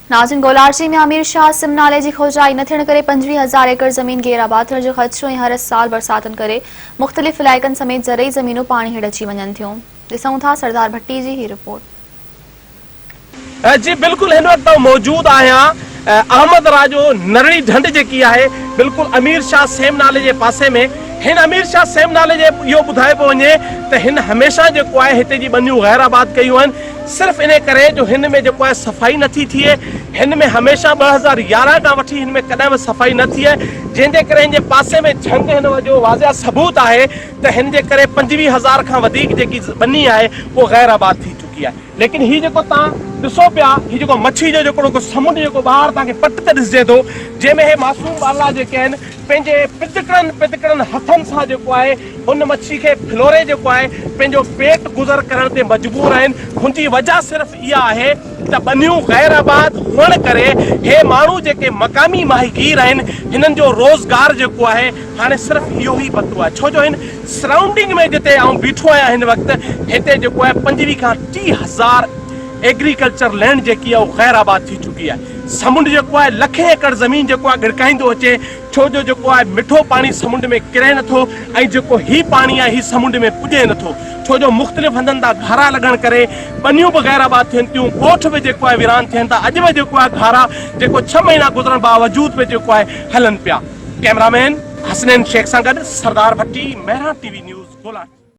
ناظرين گولاڙچي ۾ امير شاهه سم نالي جي کوجائي نه ٿيڻ ڪري 25 هزار ايڪڙ زمين غير آباد ٿيڻ جو خدشو ۽ هر سال برساتن ڪري مختلف علائقن سميت زرعي زمينون پاڻي هيٺ اچي وڃن ٿيون ڏسون ٿا سردار ڀٽي جي هي رپورٽ. جي بلڪل هن وقت آئون موجود آهيان احمد راڄو نرڙي ڍنڍ جيڪي آهي بلڪل امير شاهه سيم نالي جي پاسي ۾ هن امير شاهه سيم نالي جي اهو ٻڌايو پيو وڃي ته هن هميشه جيڪو آهي هتي جي ٻنيون غير آباد ڪيون آهن صرف انهي ڪري جو هن ۾ جيڪو آهي صفائي نه ٿي ٿئي، هن ۾ هميشه 2011 کان وٺي هن ۾ ڪڏهن به صفائي نه ٿي آهي، جنهن جي ڪري هن جي پاسي ۾ جهنگ هن جو واضح ثبوت آهي ته هن جي ڪري 25 هزار کان وڌيڪ جيڪي ٻني آهي اهو غير آباد ٿي چڪي آهي. ليڪن هي جيڪو توهان ڏسو پيا هي جيڪو مڇي جو جيڪو سمنڊ جيڪو ٻاهر توهان کي پٽ تي ڏسجي ٿو جنهن ۾ هي معصوم ٻارڙا جيڪي آهن پنهنجي پتڪڙن پتڪڙن هٿن سان جيڪو آهي ان مڇي کي ڦلوري جيڪو آهي پنهنجو پيٽ گذر ڪرڻ تي مجبور آهن هن جي وجه صرف اها آهي ته ٻنيون غير آباد هئڻ ڪري هي ماڻهو جيڪي مقامي ماهيگير آهن هنن جو روزگار جيڪو آهي هاڻي صرف اهو ئي بتو آهي ڇو جو هن سرائونڊنگ ۾ جتي آئون بيٺو آهيان هن وقت هتي جيڪو آهي 25 کان 30 هزار ايگريڪلچر لينڊ جيڪي آهي اهو غير آباد ٿي چڪي آهي. سمنڊ جيڪو آهي لکين ايڪڙ زمين جيڪو آهي ڳڙڪائيندو اچي ڇو جو جيڪو آهي مٺو پاڻي سمنڊ ۾ ڪري نٿو ۽ جيڪو هي پاڻي آهي هي سمنڊ ۾ پڄي نٿو ڇو جو مختلف هنڌن تان گهارا لڳڻ ڪري ٻنيون به غير آباد ٿين ٿيون ڳوٺ به جيڪو آهي ويران ٿين ٿا اڄ به جيڪو آهي گهارا جيڪو ڇهه مهينا گذرڻ باوجود به جيڪو آهي هلن پيا ڪئميرا مين حسنين شيخ سان گڏ Sardar Bhatti Mehran T V news Golarchi.